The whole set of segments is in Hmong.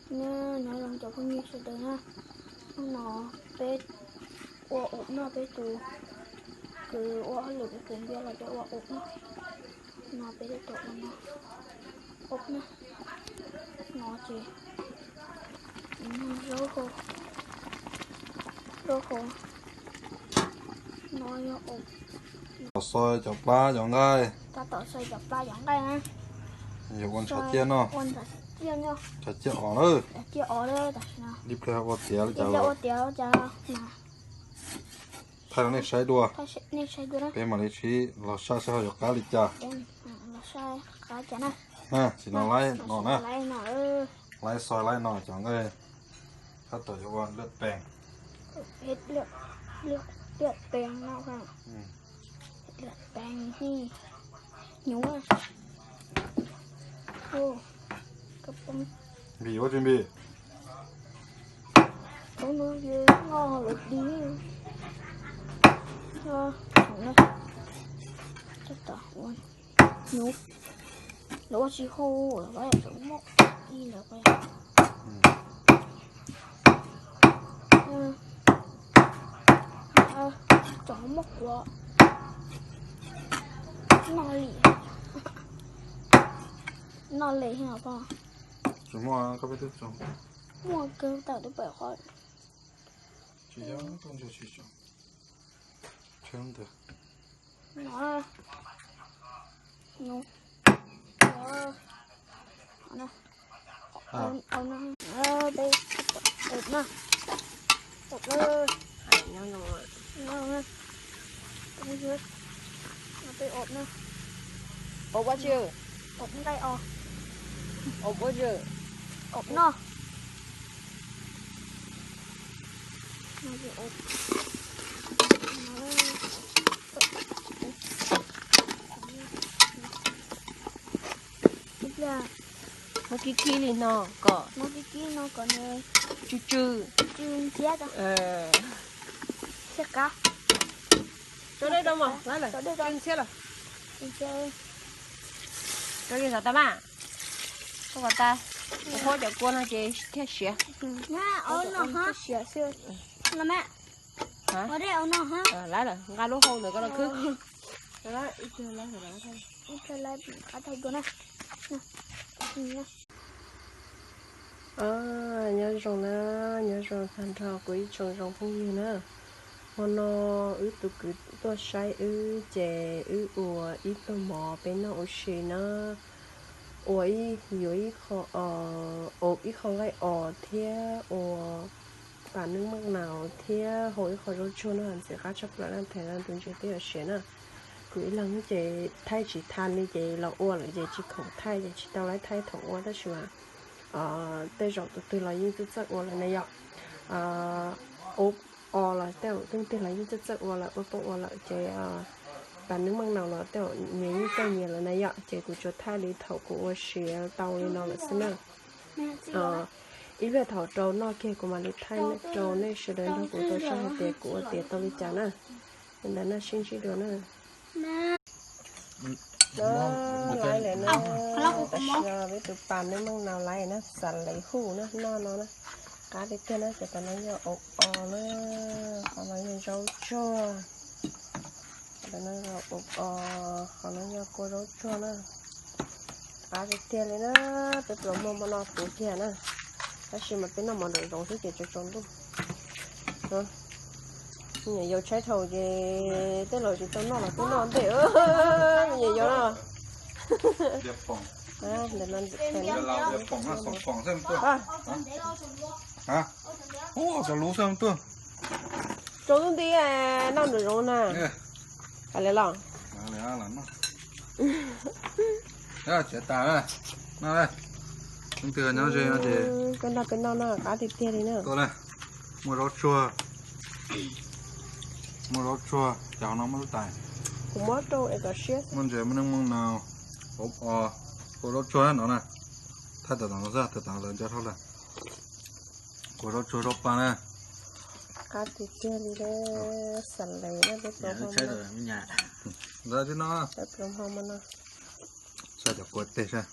Nyob zoo cov phooj ywg sawv daws na, hnub no peb ua ub noj, peb tus kwv ua hauj lwm peb tus npias los peb ua ub noj. No peb tus ua no, ub na, no ces zaub hau, zaub hau, no yog ub. Tom xoi cov plab cov nqaij. Tab tom xoi cov plab cov nqaij na. Yog ua ntshav ciaj no. Ua ntshav ciaj no. Ntshav ciaj os na. Ntshav ciaj os na tam sim no. Ib pliag ua tiav li cas los. Ib pliag ua tiav li cas los mas thaij rau nej saib dua. Thaij nej saib dua na. Peb mam li sib los saib seb ho yuav qab li cas. Peb los saib qab cas na. Ha, tsis no laib no na. Laib no, laib xoi laib no cov nqaij. Tab tom yuav ua lwaj pees. Lwaj pees no. Lwaj pees hnyuv. Npis ua tsis npis? Thaum no ces noj lawv di. Tab tom ua hnyuv, lawv ua tsis hau lawm, lawv tseem muab ib lawm. Tseem muab kuav noj li, noj li os pog. Tsis muaj, koj peb twb tso. Muaj kawg, tawm twb pawm qhov. Tsis yog, koj ntshe tsis tso. Tsheb ntawd. No. No. No. Au no, peb ua no. Ua no. No, peb ua no. Ua ua tsi? Ua nqaij os. Ua ua tsi? Ua no. Muab kib kib li no kom, muab kib kib no kom nws tsw tsw, tsw ntxhiab, ntxhiab qab. Tso dej rau mos, tsw ntxhiab lawm. Rau li zov tau mas. Koj kom tas, huab cov kua no ces thiaj siav. Siav xwb. Lawm, nqa lub hau ntawd koj los khwb. Nyob zoo na, nyob zoo tag nrho kuv ib tsoom zoo phooj ywg na. Hmo no wb tus kwv tuaj saib wb ces wb ua ib tug mov peb noj ua si na. Ua ib, yuav ib qho, ua ib qho nqaij os thiab ua pas neej meej naus thiab hau ib qho zaub tsuag no ntxim qab tshaj plaws na, them no tus ntses twb yuav siav na. Kuv ib leeg ces thaij tsis tau li ces los ua lawm ces tsis khoom thaij ces tsis tau laib thaij thaum ua tab sis mas tej zaum tus twg los yeej txawj txawj ua lawm na yom. Ua os los tej zaum leej twg los yeej txawj txawj ua lawm, ua poob ua lawm ces pas neej meej naus los tej zaum nyias yeej txawj nyias lawm na yom. Ces kuv tsuas thaij li thaum kuv ua siav tau li no lawm xwb na. Ib pliag thaum rau noj kiag kuv mam li thaij rau nej sawv daws nrog kuv tau saib hais tias kuv ua tiav tau li cas na. Li ntawd nej sib ntsib dua na. Lawv lawm na, tam sim no peb tus pas neej meej naus lawm na, xav lawv hu na, noj no na. Qab tiag tiag na, cov tam no yog ua os na, qhov no yog zaub tsuag. Tam no yog ua os, qhov no yog kua zaub tsuag na. Qab tiag tiag li na, peb pluas muag hmo no puv kiag na. Tab sis mas peb noj mov nraum zoov xwb ces tsaus tsaus ntuj. Me nyuam yaus tshaib dhau ces tej laus tsis tau noj los twb noj ntej. Me nyuam yaus no. Ntawm no ntxim kheev na. Ua cov lub xwb tuaj. Tsaus ntuj nti noj nraum zoov na. Hais li los. Txiav tas, noj, leej twg nyob ze no ces koj nrog peb noj no qab tiag tiag li na. Tuaj na, muaj zaub tsuag, muaj zaub tsuag, cas no muaj lub tais, kuv muab rau es kom siab, muaj ntses, muaj neej muaj naus, ua os, kua zaub tsuag no na. Thaij tam tom no xwb, tam tom lawv nco dhau lawm. Kua zaub tsuag zaub paj na. Qab tiag tiag li, xav lawv na, peb pluas hmo no. Ntawd tib no, peb pluas hmo no. Saib cov kua teg saib.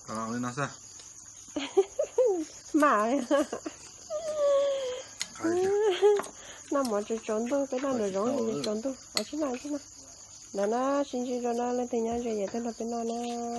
Li no xwb. Mas noj mov tsaus tsaus ntuj, peb noj nraum zoov tsaus ntuj, ua tsis noj tsis noj. Ntawd na, sib ntsib dua na, leej twg nyob ze ces tuaj nrog peb noj na.